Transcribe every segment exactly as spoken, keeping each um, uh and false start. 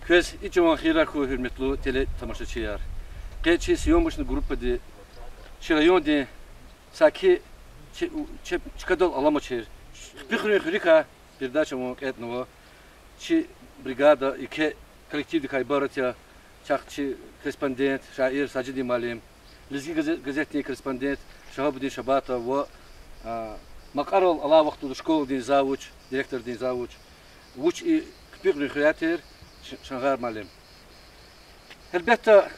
Квез и чӀаван хийирар хьуй, гьуьрметлу телетамашачияр. Къе чи съёмочный группади чи райондин саки чи, чеб чкадал аламачир Хпихуьруьн хуьруькай передача авун кьетӀнава. Чи бригада еке коллективдикай ибарат я: чахъ чи корреспондент, шаир Сажидин муаллим, Лезги газе-, газетдин корреспондент Шагьабудин Шабатов ва, а, Макьарал алай вахтунда школадин завуч, директордин завуч, вуч и Хпихуьруьн хуьряй тир, Ш-, Шангар муаллим. Гьелбетда,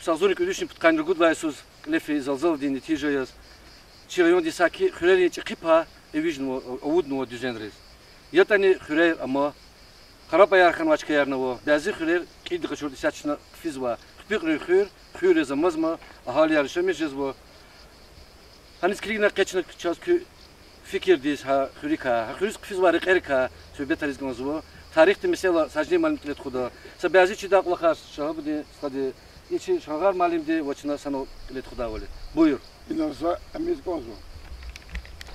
агъзурни кӀуьд вишни пудкъанни ругуд лагьай йисуз кьиле фейи залзаладин нетижа яз чи райондин саки хуьрерин чӀехи пай эвичнава, авуднава дуьзенриз. ЯтӀани хуьрер ама, харапӀаяр хьанвай чкаярни ава, бязи хуьрер кьилди къачуртӀа, исятда чна хъфизвай Хпихуьруьн хуьр, хуьр яз амазма, агьалияр яшамиш жезва. Гьаниз килигна къе чна чаз куь фикирдиз гьа хуьруькай, гьа хуьруьз хъфизвай рекьерикай суьгьбетариз кӀанзава. Тарихдин месэла Сажидин муаллимди кьиле тухуда. Са бязи чидай кӀвалахар Шагьабудин стхади, и чи Шангар муаллимди ва чна санал кьиле тухудайвал я. Буюр. Инал за амиз кӀанзава.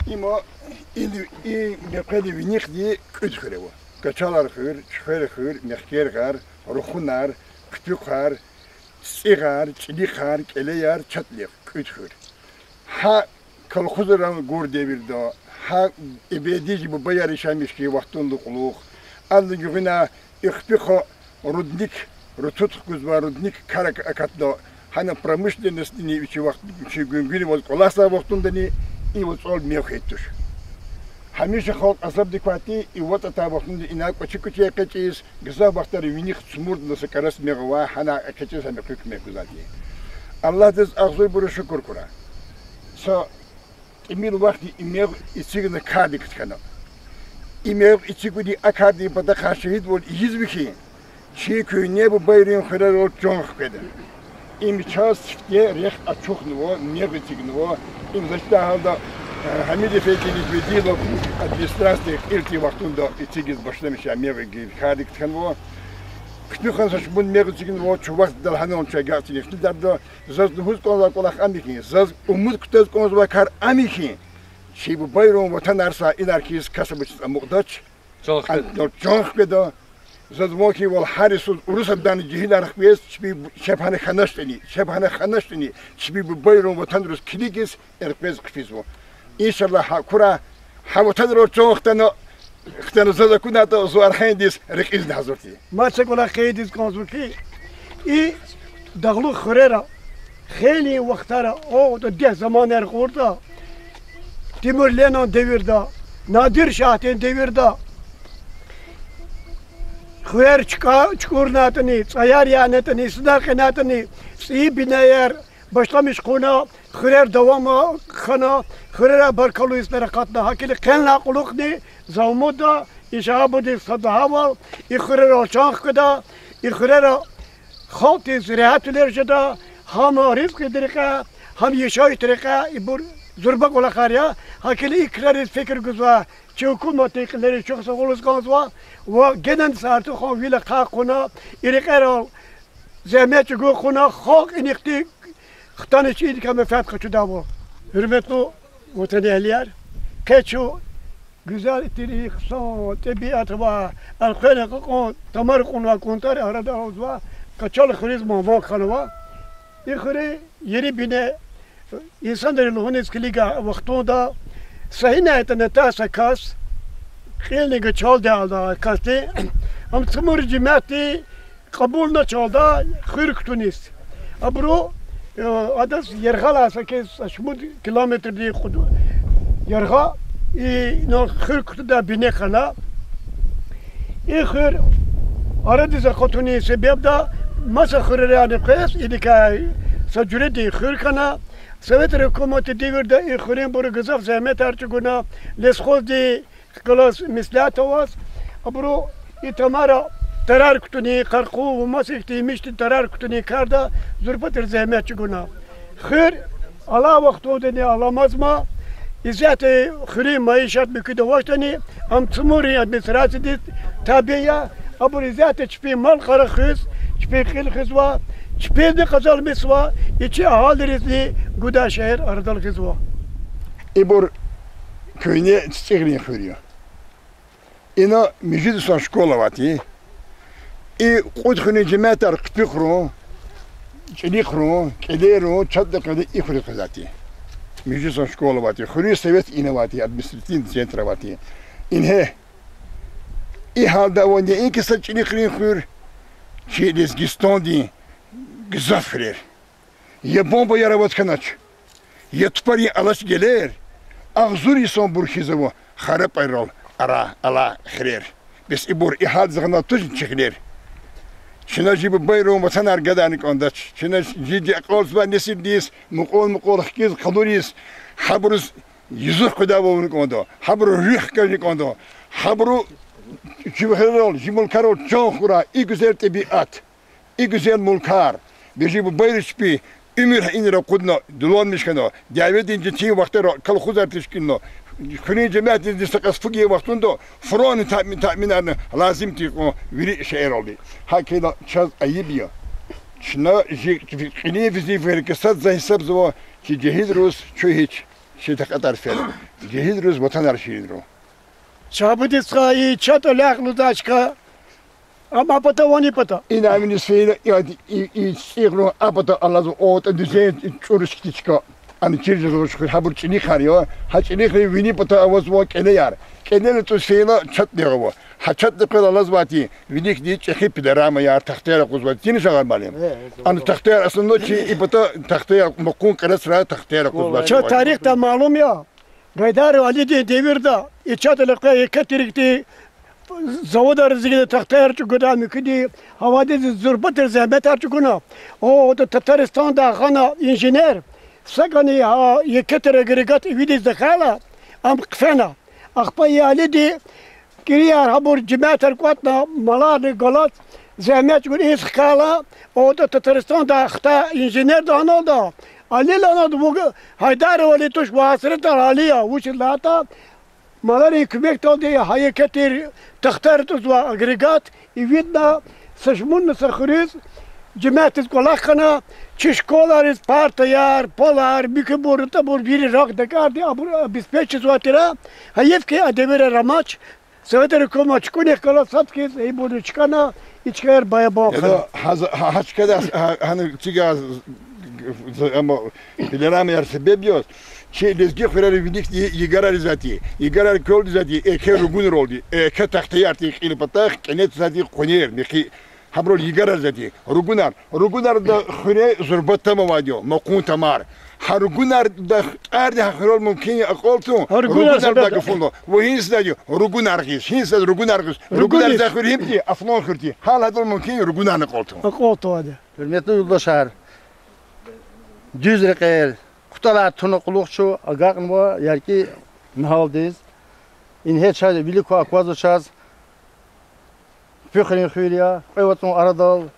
Има, и, и мехъерин винихъди кӀуьд хуьр ава: Качалар хуьр, Чуьхвер хуьр, Мехкергъар, Рухунар, Хъуьтуькъар, ЦӀигъар, ЧӀилихъар, КӀелеяр, ЧатӀлихъ, кӀуьд хуьр. Гьа колхозрин гур девирда, гьа эбеди чи бубаяр яшамиш хьайи вахтунда кьулухъ, адалай гуьгъуьна и Хпиху рудник, рутут хкудзавай рудник кар акатда, гьана промышленностни вичи вахт, вичи гуьнгуьнивал кӀвалахзавай вахтундани и вацӀал мегъ хьайи туш. Гьамиша халкь азабдик квайди, и вацӀ атай вахтунда инай кӀвачи-кӀвачи экъечӀиз, гзаф вахтара винихъ цумурдалай са кӀарас мегъ авай, гьана экъечӀиз гьам хуьк мегъ гузвайди. Аллагьдиз агъзурбуруз шукур хьурай. Са тӀимил вахтунда и мегъ эцигна кардик хьана. И мегъ эцигунин, а кардин патахъай шегьидвал ийизва хьи, чи куьгьне бубайрин хуьрерал чан хкведа. Им чаз сифте рехъ ачухнава, мегъ эцигнава. Им заз чидай гьалда, э, Гьамид-эфендиди Ведилов администрациядин кьил тир вахтунда эцигиз башламишай мегъ гайи кардик хьанва. Хъуьтуьхуьн са шумуд мегъ эцигнава, чун вахтдал гьанал чун агакьарин ихтилатда. Заз лугьуз кӀанзавай кӀвалах ам я хьи, заз умуд кутаз кӀанзавай кар ам я хьи, чи бубайрин ватанар са инар хьиз кас амачиз амукьдач. Чан хкведа. Чан хкведа. Заз ван хьи, вал гьар йисуз Урусатдани жегьилар хквез, чпи, чеб гьана хьаначтӀани, чеб гьана хьаначтӀани, чпи бубайрин ватанриз килигиз, элкъвез хъфизва. Иншаллагь, гьа акурай, гьа ватанрал чан хтана, хтана заз акунайтӀа, зун архайиндиз рекьизни гьазур тир. Мад са кӀвалах хьайидиз кӀанзава хьи, и дагълух хуьрера хейлин вахтара, о, дегь заманар кьуртӀа, Тимур Ленгин девирда, Надир шагьдин девирда хуьрер чка-, чукӀурнайтӀани, цӀаяр янайтӀани, сунар кьенайтӀани, цӀийи бинеяр башламиш хъувуна, хуьрер давам хьана, хуьрера баркаллу йисар акъатна, гьакӀни къенлай кьулухъни за умуда, и Шагьабудин сад лагьайвал, и хуьрерал чан хкведа, и хуьрера халкьдиз регьятвилер жеда, гьам ризкьидин рекьяй, гьам яшайишдин рекьяй, ибур зурба кӀвалахар я, гьакӀни и крариз фикир гузвай чи гьукуматдин кьилериз чухсагъул лугьуз кӀанзава, ва генани са артухан вил ахъа хъувуна, и рекьерал зегьмет чӀугун хъувуна, халкь инихъди хтана чи идакай менфят къачудайвал. Гьуьрметлу ватанэгьлияр, къе чун гуьзел тир и хъсан тӀебиат авай, элкъвена кьакьан тамар кьунвай кӀунтӀар арада авазва, Качалар хуьруьз ман ван хьанва. И хуьруьн ери бине инсанри лугьуниз килигай вахтунда са гьинайтӀани атай са кас, кьилни гачалди алай касди, ам цумур жемятди кьабулна чалда хуьр кутуниз. Абуру, э, адаз яргъалай са кӀус, са шумуд километрдин кьуд-, яргъа, и, ну, хуьр кутудай бине хьана. И хуьр арадиз акъатунин себебда маса хуьрерайни къвез идакай са жуьредин хуьр хьана. Советрин гьукуматдин девирда и хуьруьнбуру гзаф зегьметар чӀугуна, лесхоздихъ галаз меслят аваз, абуру и тамара тарар кутунин, къаркъу ва маса ихьтин емишдин тарар кутунин карда зурба тир зегьмет чӀугуна. Хуьр алай вахтундани аламазма, исятда хуьруьн майишат муькуьда авачтӀани, ам цумуррин администрациядиз табий я, абур исятда чпин мал-къара хуьз, чпин кьил хуьзва, чпизни къазанмишзава, и чи агьалийризни гудай шейэр арадал гъизва. Ибур куьгьне ЦӀигърин хуьр я. Ина муьжуьд йисан школа авайди я. И кьуд хуьруьн жемятар Хъипи хуьруьн, ЧӀилихъ хуьруьн, КӀелейрин, Чатдакъилин и хуьруьз къвезвайди. Муьжуьд сан школа авайди, хуьруьн совет ина авайди, административный центр авайди. Ингье, и гьалда авайди я инки са ЧӀилихърин хуьр, чи Лезгистандин гзаф хуьрер. Я бомбаяр аваз хьанач, я тупарин алач гелер, агъзур йисанбур хьиз ава харапӀайрал ара алай хирер. Бес ибур и гьалдиз гъана тужни чи гъилер? Чна жи бубайрин ватанар гадарна кӀандач. Чна жи, жи акьалтзавай несилдиз мукьвал-мукьвал хкиз къалуриз, гьабуруз юзух къведайвал авуна кӀанда, гьабурун руьгь хкажна кӀанда, гьабуру чи вахарал, жи мулкарал чан хьурай, и гуьзел тӀебиат, и гуьзел мулкар, бес жи бубайри чпин уьмуьр гьа инра акъудна дуланмиш хьана, дяведин четин вахтара колхозар тешкилна, хуьруьн жемятдиз са кьас фу гайи вахтунда фуранни таъмин, таъминарна лазим тир кьван вири шейэралди. ГьакӀ хьайила чаз айиб я. Чна жи кьилин везифайрикай сад за гьисабзава, чи жегьилриз чун гьич чи такьатар фена, жегьилриз ватанар ширинрун. Чабуди стха, и чатӀ алекь лугьузвай чка, ам а пата, ван и пата. Ина виниз фейила, и, и, и цӀийи хуьр а пата алазва, отӀа дуьзен чӀуру хьтин чка. Ана чир жезвач хуьр, гьабур ЧӀилихъар я, гьа ЧӀилихърин вини пата авазва КӀелейар. КӀелейрин тӀуз фейила, ЧатӀдагъ ава. Гьа ЧатӀдихъ квел алазвайди виликди чӀехи пилорамаяр, тахтаяр акъудзавайди. Тини, Жагъар муаллим? Ана тахтаяр, основной чи и пата тахтаяр, Макъун кӀарацрай тахтаяр акъудзавай. Чаз тарихда малум я. Гайдаров Алидин девирда и чатӀ элкъвей еке тирикди заводар эцигна, тахтаяр чӀугвадай муькуьди, гьавайдиз зурба тир зегьметар чӀугуна. О, отӀа Татаристандай гъана инженер, сакӀани гьа еке тир агрегат ивидиз тахьайла, ам хъфена. Ахпа и Алиди кӀирияр, гьабур жемятар кӀватӀна, маларни галаз зегьмет чӀугуна иниз хкайла, отӀа Татаристандай хтай инженердин аналда, Али лагьаналда, вуг-, Гьайдаров Али туш, ва гьасретар Али я, вучиз лагьайтӀа маларин куьмекдалди гьа еке тир тахтаяр тӀузвай агрегат ивидна, са шумудни са хуьруьз жемятдиз кӀвалах хьана, чи школайриз партаяр, полар, муькуьбур, атӀабур вири рагъ дакӀарди абур обеспечить ийизвай тир. Гьайиф хьи, а девирар амач, Советрин гьукумат чукӀунихъ галаз сад хьиз ибурни чкӀана, и чкаяр баябан хьана. Яда, гьа, гьа, гьа чкадиз, гьа, гьана чига, з-, з-, ама, пилорамаяр себеб яз, чи лезги хуьрерин виликди йигарар ийизвайди, йигарар квел ийизвайди, еке ругунралди, еке тахтаярдин кьил патахъ кӀане тахьайди къванер, михьи, гьабурал йигарар ийизвайди, ругунар, ругунарда хуьре зурба там авайди я, Макъун тамар. Гьа ругунарда тӀарни гьа хуьрел мумкин я акьалтун, гьа ругунар ругунарда себеб гафунда. Ва гьин садаз я ругунар гъиз, гьин садаз ругунар гъиз. Ругунар. Ругунар за хуьр гьим тир, Афлан хуьр тир. Гьал гьадал мумкин я ругунарни акьалтун. Акьалтун ада. Гьуьрметлу юлдашар, дуьз рекьер, куталар туна кьулухъ чун агакьнава ЯркӀи нагьалдиз. Ингье чаз вилик квай аквазва чаз Хъипи хуьрин хуьр я, кьве вацӀун арадал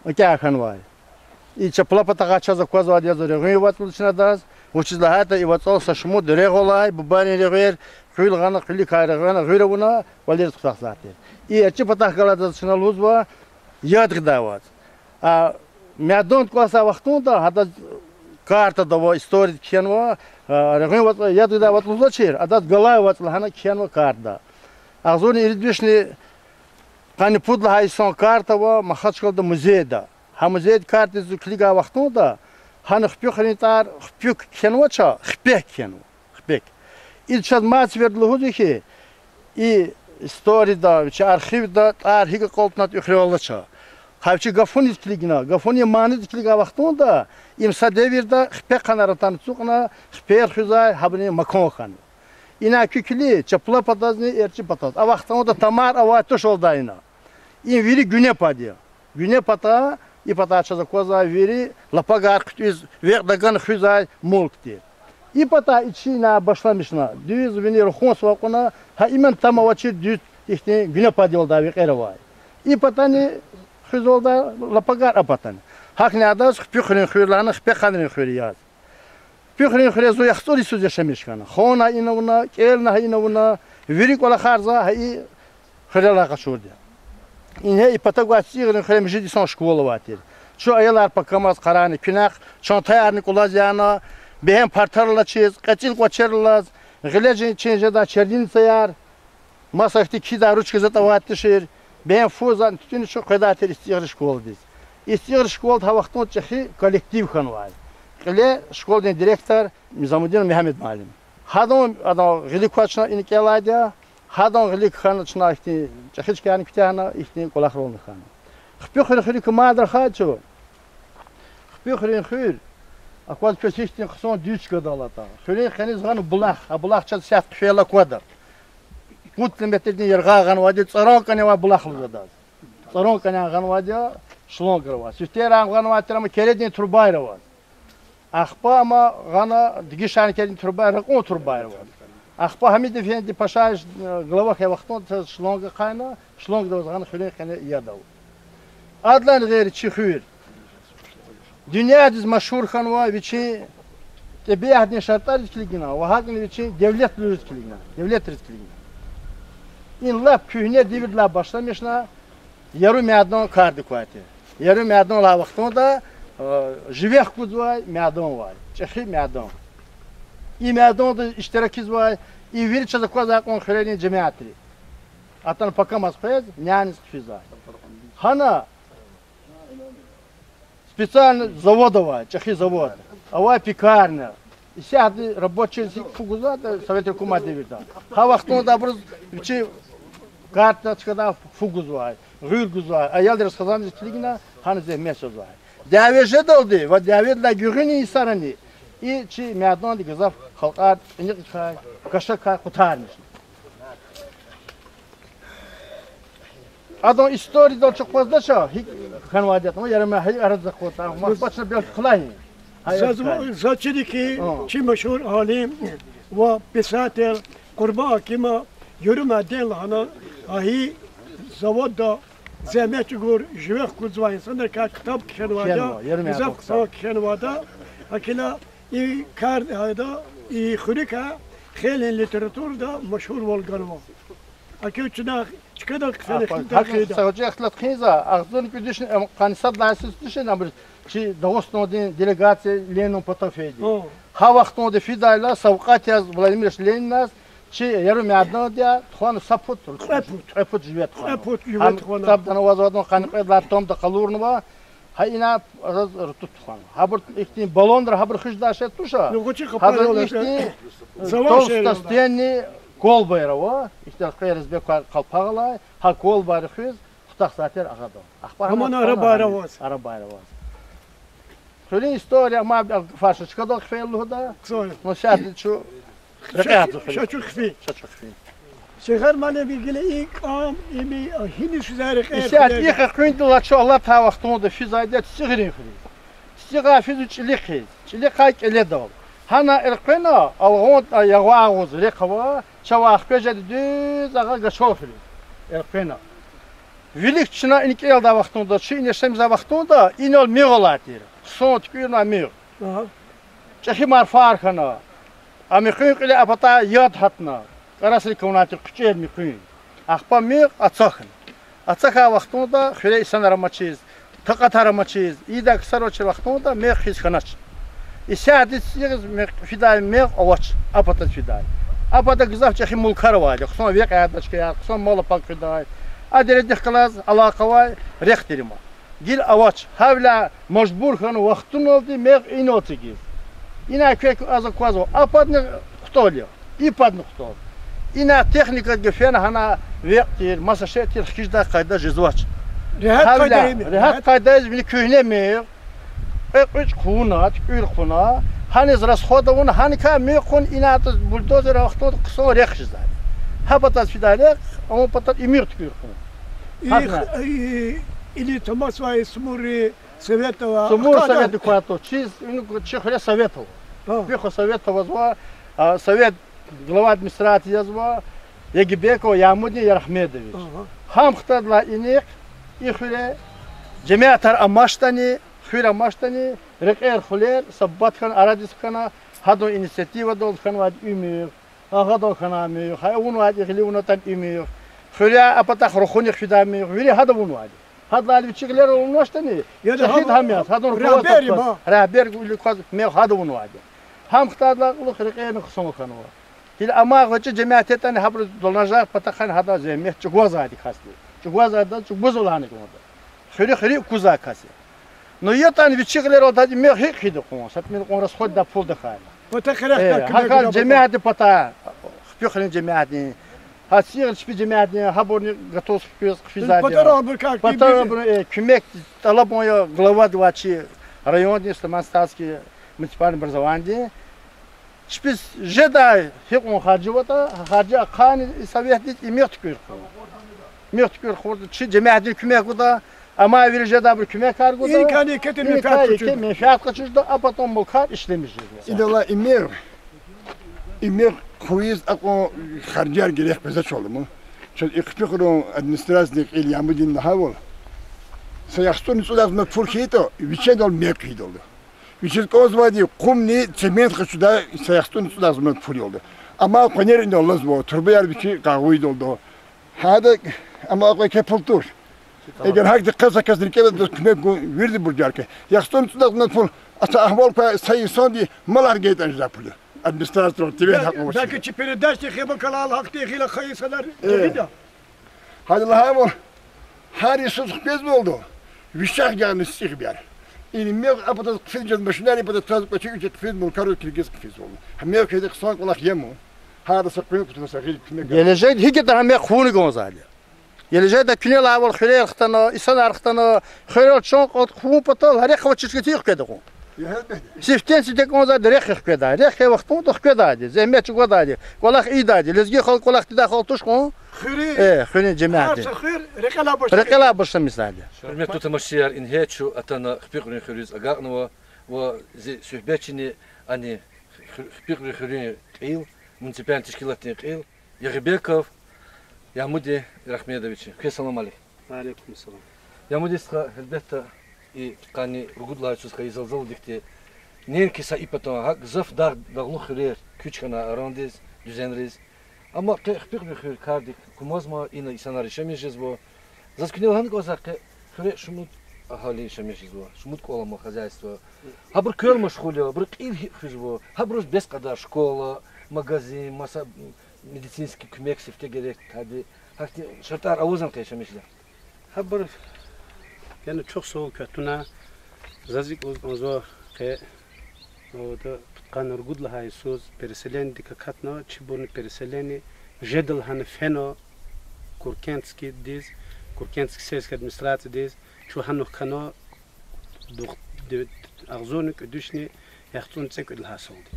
акӀя хьанвай. И чапла патахъай чаз аквазвайди яз Регъуьн вацӀ лугьузва чна адаз, вучиз лагьайтӀа и вацӀал са шумуд регъв алай, бубайрин регъвер, къуьл гъана, къуьлуькай регъвена, гъуьр авуна, валериз хутахзавай тир. И эрчӀи патахъ галаз адаз чна лугьузва Яд гъидай вацӀ. А майданда кӀвалахзавай вахтунда гьадаз картада ва историяда кхьенва, а, Регъуьн вацӀ, Яд гъидай вацӀ лугьузвачир, адаз Галай вацӀ лагьана кхьенва картада. Агъзурни ирид вишни къанни пуд лагьай йисан карта ава Махачкъалада музейда. Гьа музейдин картадиз зун килигай вахтунда, гьана Хъипи хуьруьн тӀвар Хъипик кхьенвач, Хипек кхьенва. Хипек. Ида чаз мад сеферда лугьузва хьи, и историяда, вичин архивда тӀвар гьикӀ акьалтнатӀа уьхуьреллач. Гьа вичи гафуниз килигна, гафунин манида килигай вахтунда, им са девирда хипехъанар атана ацукьна, хипер хуьзвай гьабурун макан хьанва. Ина куь килиг чапла патазни эрчӀи патаз. А вахтунда тамар авай тушалдай ина. Им вири гуьне пад я. Гуьне пата, и патай чаз аквазвай вири лапагар хъуьтӀуьз, векь тагана хуьзвай мулк тир. И патай ичинай башламишна, дуьз вини рахун савай кьуна, гьа иман там авачир дуьз ихьтин гуьне пад ялдай векьер авай. И патани хуьзвалда лапагар, а патани. Гьахьни адаз Хъипи хуьруьн хуьр лагьана, Хипехъанрин хуьр яз. Хъипи хуьруьн хуьре зун яхцӀур йисуз яшамиш хьана. Ханай ина авуна, кӀелнай ина авуна, вири кӀвалахар за гьа и хуьрелай къачурди я. Ингье и пата гвай ЦӀийи хуьруьн хуьре муьжуьд йисан школа авай тир. Чун аялар пакамаз къарагъна, куьнахъ чантаярни кӀулаз яна, бегьем партар алачиз, кьецӀил кӀвачер алаз, гъиле чин жедай чернильницаяр, маса ихьтин кхьидай ручка затӀ авайди тушир. Бен фу за тутуни чун къведай тир ИстигърИ школадиз. ИстигърИ школада гьа вахтунда чӀехи коллектив хьанвай. Кьиле школадин директор Низамудинов Мегьамед муаллим. Гьадан, адан гъилик кваз чна ина кӀелайди я, гьадан гъилик хьана чна ихьтин чӀехи чкайни куьтягьна, ихьтин кӀвалахрални хьана. Хпи хуьр, хуьруьн командир хьайи чун. Хпи хуьруьн хуьр, акваз квез гьихьтин хъсан дуьз чкадал атӀа. Хуьруьн къене гъана булах, а булах чаз исятда хъфейла аквада. Пуд километрдин яргъай гъанвайди, ЦӀаран кӀане авай булах лугьуз адаз. ЦӀаран кӀане гъанвайди я, шлангра аваз. Сифтера гъанвай тир, амма кередин трубайра аваз. Ахпа амма гъана дегишарни кередин трубайра, ракьун трубайра аваз. Ахпа Гьамид-эфенди Пашаевич, э, глава хьайи вахтунда шланг ахъайна, шлангда аваз гъана хуьруьн къене ядал. Адалай гъейри чи хуьр дуьньядиз машгьур хьанва вичин тӀебиатдин шартӀариз килигна ва гьакӀни вичин девлетлуйриз килигна, девлетриз килигна. Ин лап куьгьне девирдилай башламишна, яру майдан кардик квай тир. Яру майдан лагьай вахтунда, э, живехъ гузвай майдан авай, чӀехи майдан. И майданда иштиракиз авай, и вири чаз аквазвай кьван хуьрерин жемятри. Атана пакамаз къвез, няниз хъфизвай. Гьана специально завод авай, чӀехи завод. Авай пекарня. Исятда рабочийриз гьикӀ фу гузватӀа, Совет гьукумат девирда. Гьа вахтунда абуруз вичи карта чкадай фу гузвай, гъуьр гузвай, аялриз, хизанриз килигна, гьана зегьмет чӀугвазвай. Дяве жедалди ва дяведилай гуьгъуьнин йисарани и чи майдандик гзаф халкьар тӀинихъай, кашакай къутармишна. Адан историяда чухваздач, гьикӀ хьанвайди ятӀа, яру майдан гьикӀ арадиз акъудда, махпа чна белки хълагьин. Гьа, заз, заз чиди хьи, чи машгьур алим ва писатель Къурбан Акимова яру майдан лагьана, гьа и заводда зегьмет чӀугур, живехъ гузвай инсанрикай ктаб кхьенвайди я, гзаф ктаб кхьенвайди я. Гьакӏ хьайила и кар гьада, и хуьруькай хейлин литературада машгьурвал ганва. Гьакӏ чна чкадал хъфена хьи, са гъвечӏи ихтилат хъийизва, агъзурни кӏуьд вишни, къанни сад лагьай йисуз тушни абур чи Дагъустандин делегация Ленинан патав фейди. Гьа вахтунда фидайла, савкьват яз Владимир Ильич Лениназ чи яру майдандин тухвана са пуд, кьве пуд живе тухвана. Гьам ктабда авазва, адан къанни кьвед лагьай томда къалурнава. Гьа ина адаз ртуть тухвана. Гьабур ихьтин баллонра гьабур хуьз жедай шей туш. Гьазур ихьтин толстостенный колбаяр ава, ихьтин кьве РСБ квай къалпагъ алай, гьа колбаяр хуьз, хутахзавайтир агъада. Ахпа гьаман арабаяр аваз. Арабаяр аваз. Хуьруьн история ма фарша чкадал хъфейла лугьуда. Ну, исятда чун рекье гьатзава хуьруьз. Ша чун хъфин. Ша чун хъфин. Сефер муаллим, гила и кам, им гьиниз физвай рекьер? Исятда и къекъуьндилай чун алатай вахтунда физвайди я ЦӀигъирин хуьруьз. ЦӀигъай физва ЧӀилихъиз, ЧӀилихъай кӀеледал. Гьана элкъвена, алгъун, а, ягъвай агъуз рехъ ава, чавай хквез жеди дуьз агъа Гачал хуьруьз. Элкъвена. Вилик чна ина кӀелдай вахтунда, чи ина яшамизвай вахтунда, инал мегъ алай тир. Хъсан туькӀуьрнавай мегъ. ЧӀехи марфар хьана. А муькъуьн кьиле а патай яд гьатна. КӀарасрик авунай тир хъуьчӀер муькъуьн. Ахпа мегъ ацахьна. Ацахьай вахтунда хуьре инсанар амачиз, такьатар амачиз, ийидай ксар авачир вахтунда мегъ хъийиз хьанач. Исятда ЦӀигъиз мегъ, фидай мегъ авач, а патаз фидай. А пата гзаф чӀехи мулкар авайди, хъсан векь ядай чкаяр, хъсан мал пак хуьдай. А дередихъ галаз алакъа авай рехъ тир им. Гила авач, гьавиляй мажбур хьана вахтуналди мегъ инал эцигиз. Ина квек аз аквазва, а патни хъутал я, и патни хъутал. Ина техника гефена гьана векь тир, маса шей тир хкиждай къайда жезвач. Регьят къайдайиз вини куьгьне мегъ, кьве-кьуьд хъувуна, туькӀуьр хъувуна, гьаниз расход авуна, гьаникай мегъ хъувуна, ина атӀуз бульдозер вахтунда хъсан рехъ жезвайди. Гьа патаз фидай рехъ, а патаз и мегъ туькӀуьр хъувуна. Гьана. Или тамасвай Сумур советда ава. Сумур советда квай тушиз, чи хуьре совет ава. Пехо совет авазва, а, совет глава администрации язва Ягибеков Ямудин Ярагьмедович. Гьам хтадла инихъ, и хуьре жемятар амачтӀани, хуьр амачтӀани, рекьер-хулер саббат хьана, арадиз хьана, гьадан инициативадал хьанвайди и мегъ, агъадал хьанай мегъ, гьа авунвайди гъиле авунатӀани и мегъ, хуьряй а патахъ рухунихъ фидай мегъ, вири гьада авунвайди. Гьадалайни вичи гъилера авунвачтӀани, чӀехиди гьам яз, гьадан руководство, регьбер гуьлуьказ мегъ гьада авунвайди. Гьам хтадла кьулухъ рекьерни хъсан хьанва. Гила амай гъвечӀи жемят ятӀани гьабуруз доланажагъ патахъни гьада зегьмет чӀугвазвайди касди. Гваз ада чӀугвазва лагьана кӀанда. Хуьруьхъ рикӀ кузвай кас я. Ну, ятӀани вичи гъилерал тадин мегь гьикӀ хъийида кьван, са тӀимил кьван расходдай пул тахьайла. Пата херехда Э, куьмек гьакъан гудай жемятди патай, хпихрин жемятдин, гьа цӀийи чпи жемятдин, гьабурни готовность хъфиз, хъфизвайди я. Патара абур как Патара бибизи. абур, э, куьмек тӀалабун я главадивай чи райондин, Сулейман-Стальский муниципальный образованидин. Чпиз жедай гьикьван харжи аватӀа, харжи ахъайна и советдиз, и мегь туькӀуьр хъувун. Мегь туькӀуьр хъувуртӀа, чи жемятдин куьмек гуда, амай вири жедайбуру куьмекар гуда. Иникай еке менфят къачуз жеда, а потом малкар ишлемиш жезва. Идалай и мегь, и мегь хъувуз акьван харжияр герек къвезвач валама. Чаз и Хпихрин администрациядин кьил Ямудин лагьайвал, са яхцӀурни цӀуд агъзурни пул хьайитӀа, вичел мегь хъийидалда. Вичиз кӀанзавайди къумни цемент къачудай са яхцӀурни цӀуд агъзурни пул ялда. Амма къванер инал алазва, турбаяр вичи къагъуз ийидалда. Гьада, амма акьван еке пул туш. Эгер гьахьтин къад са кас рикӀел атӀуз куьмек гун, виридалай буржар хьи. ЯхцӀурни цӀуд агъзурни пул, аса агьвал квай са инсанди малар гайитӀани жедай пул я. Администрациядин тивен гьакьван вуч. Белки чи передачадин хебакалал гьахьтин гъил ахъа инсанар жегьида. Гьада лагьайвал, гьар йисуз хквезвалда, вишагъ ягъни цӀийи бяр. И мегь а патаз хъфиз жез машинар, и пата таз кӀвачи вичи хъфиз, малкар килигиз хъфизвалда. Гьа мегь хъийидай хъсан кӀвалах я ман. Гьарда са къуьн кутуна са гъил куьмек. Гележегда гьикӀ ятӀа гьа мегь хъувуна кӀанзавайди я. Гележегда куьне лагьайвал хуьрер хтана, инсанар хтана, хуьрел чан кьатӀа хъувун патал гьа рехъ авачиртӀа хкведа кьван. Сифтени-сифте кӀанзавайди рехъ хкведай. Рехъ авай вахтунда хкведайди, зегьмет чӀугвадайди, кӀвалах ийидайди, лезги халкь кӀвалах тийидай халкь туш кьван. Хуьруьн, э, хуьруьн жемятди. Гьар са хуьр рекьелай башламишзавайди. Гьуьрметлу тамашачияр, ингье чун атана Хпихрин хуьруьз агакьнава ва зи суьгьбетчини, ани Хпихрин хуьруьн кьил, муниципальный тешкилатдин кьил Ягъибеков Ямуди Рагьмедович. Квез салам алейк. Ямуди стха, гьелбетда, и къанни ругуд лагьай йисуз хьайи залзаладикди неинки са и патан, гьакӀ гзаф дагъ, дагълух хуьрер куьч хьана арандиз, дуьзенриз. Амма къе Хпихрин хуьр кардик кумазма, ина инсанар яшамиш жезва. Заз куьне лагьана кӀанзавай къе хуьре шумуд агьали яшамиш жезва, шумуд кӀвал ама, хозяйство. Гьабур квел машгъул я, абурун кьил гьикӀ хуьзва, гьабуруз бес кьадар школа, магазин, маса медицинский куьмек сифте герек, тади, гьахьтин шартӀар авазвани къе яшамиш жедай? Гьабур, яни чухсагъул квай туна, заз икӀ лугьуз кӀанзава къе, пудкъанни ругуд лагьай йисуз переселениедик акатна, чибурни переселение жеда лагьана фена Куркентскийдиз, Куркентский сельский администрациядиз, чун гьана хкана, дугъ-, ди-, агъзурни кӀуьд вишни яхцӀурни цӀекӀуьд лагьай салди.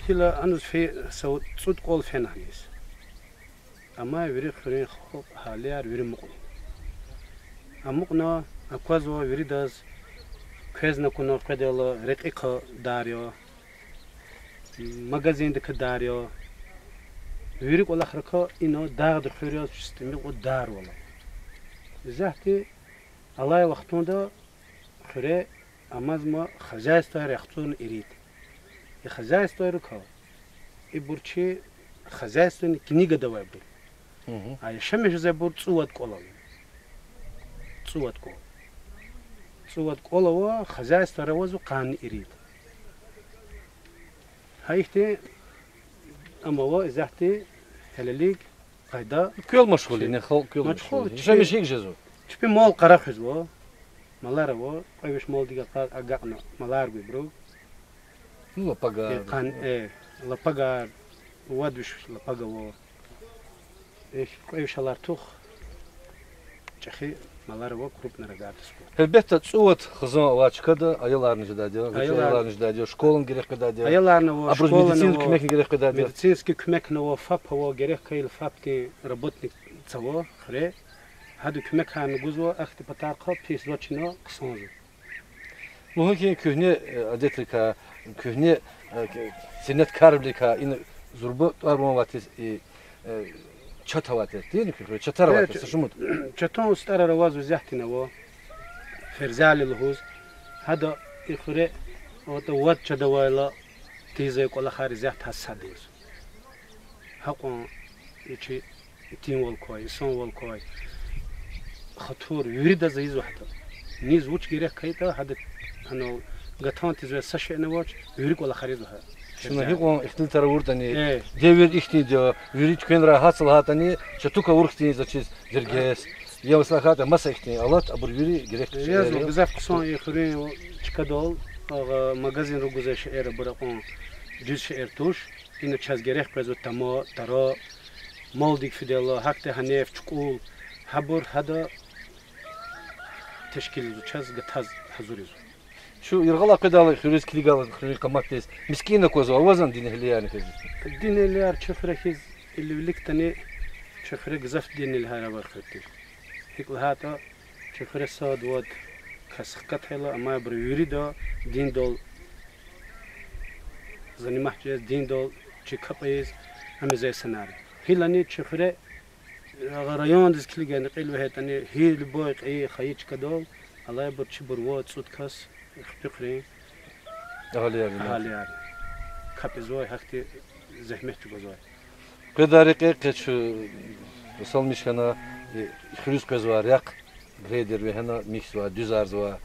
Гила аниз фи-, са цӀуд кӀвал фена аниз. Амма вири хуьруьн халкь, агьалияр вири амукьна. Амукьна, аквазва виридаз, квезни акуна къведайла, рекьикай дар я, магазиндикай дар я. Вири кӀвалахрикай ина дагъдин хуьр яз чиз тӀимил кьван дарвал ала. Исятда алай вахтунда хуьре амазма хозяйствояр яхцӀурни ирид. И хозяйствойрикай, ибур чи хозяйственный книгада авайбур. А яшамиш жезайбур цӀувад кӀвал ава. ЦӀувад кӀвал. ЦӀувад кӀвал ава, хозяйствояр авазва къанни ирид. Гьа ихьтин ам ава, исятда гьелелиг къайда. Квел машгъул я, халкь квел машгъул я. Яшамиш гьикӀ жезва? Чпи мал къара хуьзва. Малар ава, кьве виш малдик агакьна малар гуй ибуру. Ну, лапагар. Э, къан-, э, лапагар, вад виш лапаг ава. Э, кьве виш алар тух, чӀехи малар ава, крупный рогатый скот. Гьелбетда, цӀувад хизан авай чкада аяларни жедайди я, гъвечӀи аяларни жедайди я, школани герек къведайди я. Аяларни ава, абуруз школани медицинский ава, куьмекни герек къведайди я. Медицинский куьмекни ава, ФАП ава, герек хьайила ФАП-дин работник цава хуьре. Гьада куьмекарни гузва, ахьтин патарихъай пис заз чна хъсанзава. Лугьун хьи, куьгьне, э, адетрикай, куьгьне, э, к-, сенеткарвиликай ина зурба тӀвар-ван авай тир, э, чат авай тир, дини куьгьне, чатар авай тир, са шумуд. Чатан устӀарар аваз исятдани ава, Ферзали лугьуз. Гьада и хуьре, вад чад авайла, тийизвай кӀвалахар исятда гьа сад ийизва. Гьакьван и чи итимвал квай, инсанвал квай хатур виридаз ийизва гьада. Низ вуч герек хьайитӀа, гьада, гьанал гатан тийизвай са шейни авач, вири кӀвалахар ийизва гьа. Чна гьикьван ихтилатар авуртӀани, девир ихьтинди я, вири туьквенрай гьат лагьайтӀани, чатук авур хьтин заз чиз жергес. Я месела хьайитӀа маса ихьтин алат, абур вири герек шейэр я. Гзаф хъсан я хуьруьн чкадал, агъа, магазинра гузвай шейэр абур акьван дуьз шейэр туш. Ина чаз герек къвезва тама, тара, малдик фидайла, гьахьтин гьанеф, чукӀул, гьабур гьада тешкилзава, чаз гатаз гьазур ийизва. Чун яргъалай къведайла хуьруьз килигайла, хуьруьн къаматдиз мискӀинар аквазва, авазвани дин эгьлиярни квез? Дин эгьлияр чи хуьре хьиз илив виликтани, чи хуьре гзаф дин эгьлияр авай хуьр тир. ГьикӀ лагьайтӀа, чи хуьре сад-вад кас хкатайла, амайбуру вирида диндал заниматься жез, диндал чи капӀ ийиз, ам ийизвай санар. Гьилани чи хуьре райондиз килигайла кьил вегьейтӀани, гьи любой кьейи хайи чкадал алайбур чибур вад-цӀуд кас хпихрин агьалияр, агьалияр капӀ ийизвай, гьахьтин зегьмет чӀугвазвай. Къведай рекье къе чун Русал миш хьана, хуьруьз къвезвай рехъ, грейдер вегьена, михьзава, дуьзарзава.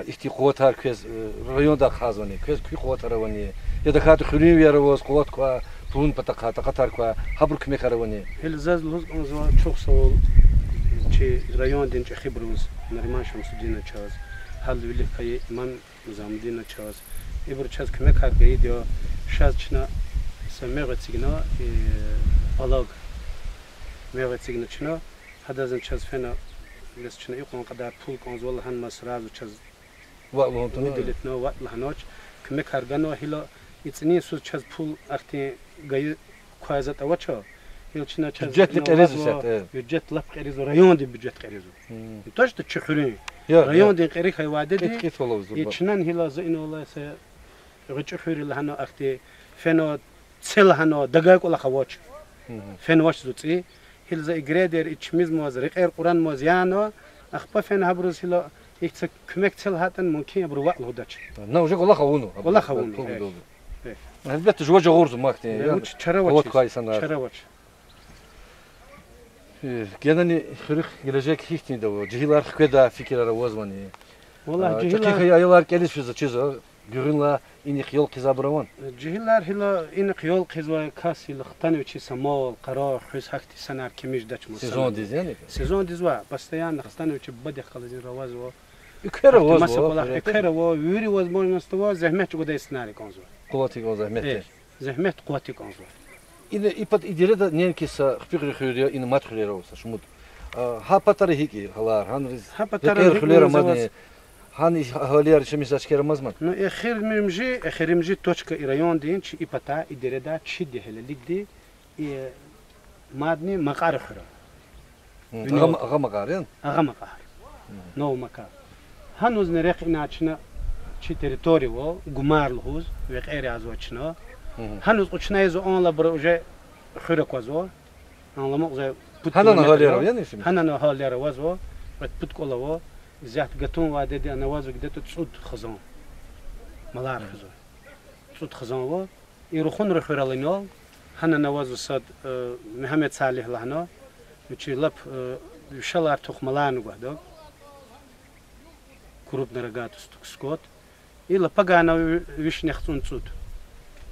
Ихьтин къуватар квез райондай хъгьазвани, квез куь къуватар авани, я тахьайтӀа хуьруьнвияр аваз къуват квай, пулунин патахъай такьатар квай, гьабурун куьмекар авани? Гьеле заз лугьуз кӀанзава, чухсагъул чи райондин чӀехибуруз, Нариман Шамсудиновичаз, гьадалай вилик хьайи Иман Низамудиновичаз. Ибуру чаз куьмекар гайиди я, шаз чна са мегъ эцигна, палаг мегъ эцигна чна, гьадазни чаз фена, бес чна икьван кьадар пул кӀанзава лагьана ман, сразу чаз выделитьна, ваъ лагьанач, куьмекар ганва, гила и цӀинин йисуз чаз пул ахьтин гайи квай затӀ авач. Гила чна чаз бюджетдин кьеризва, бюджет лап кьеризва, райондин бюджет кьеризва. Не то что чи хуьруьн, райондин кьери хьайи вядеди, и чнани гила за инал алай са гъвечӀи хуьр я лагьана ахьтин фена, це лагьана, дагай кӀвалах авач. Фенвач зун цӀи. Гила за и грейдер, и чимизмаз, рекьер кьуранмаз яна, ахпа фена гьабуруз гила ихьтин са куьмек це лагьайтӀани, мумкин я, абуру ваъ лугьудач. На уже кӀвалах авуна, кӀвалах авуна. Гьелбетда, жува жагъурзава махьтин, я, вуч чара авач, чара авач. Генани хуьруьхъ гележег гьихьтинди ава, жегьилар хкведай фикирар авазвани? Валлагь, чӀехи хьайи аялар кӀелиз физва чизва, гуьгъуьнлай инихъ ял хъийизвайбур авани? Жегьилар гила инихъ ял хъийизвай кас гила хтана вичиз са мал, къара хуьз, гьахьтин инсанар кими жедач ман. Сезондиз яни? Сезондиз ваъ, постоянно хтана вичи бубадихъ галаз инра авазва. Эквер авазва, эквер ава, вири возможность ава, зегьмет чӀугвадай инсанар кӀанзава. Къуват кӀанзава зегьметдин. Зегьмет къуват кӀанзава. Ина и пата и дереда неинки са хпихрин хуьр я, ина мад хуьрер ава са шумуд. Гьа патара гьикӀ я гьалар, гьаниз рекьер хуьлер амадни, гьана агьалияр яшамиш жезвай чкаяр амазмани? Ну, эхиримжи, эхиримжи точка и райондин чи и пата, и дереда чиди гьелелигди, и мадни Макьарин хуьр я. Агъа Макьар яни? Агъа Макьар. Новая Мака. Гьанузни рехъ ина чна чи территориява, Гумар лугьуз, векьер язва чна. Гьануз кьве чна ийизва, анлабура уже хуьр аквазва. Анламукь за пуд километр ава. Гьанани агьалияр авазва, кьвед-пуд кӀвал ава. Исятда гатун вядеди ана авазва где-то цӀуд хизан. Малар хуьзва. ЦӀуд хизан ава. И Рухунрин хуьрел инал, гьанани авазва сад, Мегьамед Салигь лагьана, вичи лап вишелай артух маларни гвада, крупнорогатый скот. И лапагана вишни яхцӀурни цӀуд.